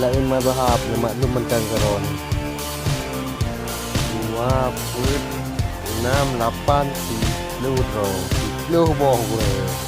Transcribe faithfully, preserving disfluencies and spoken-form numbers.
Laén mazhab nyang maklum mantong keudroe. Dua peuet, enam, lapan, siplôh droe. Siplôh boh gurée.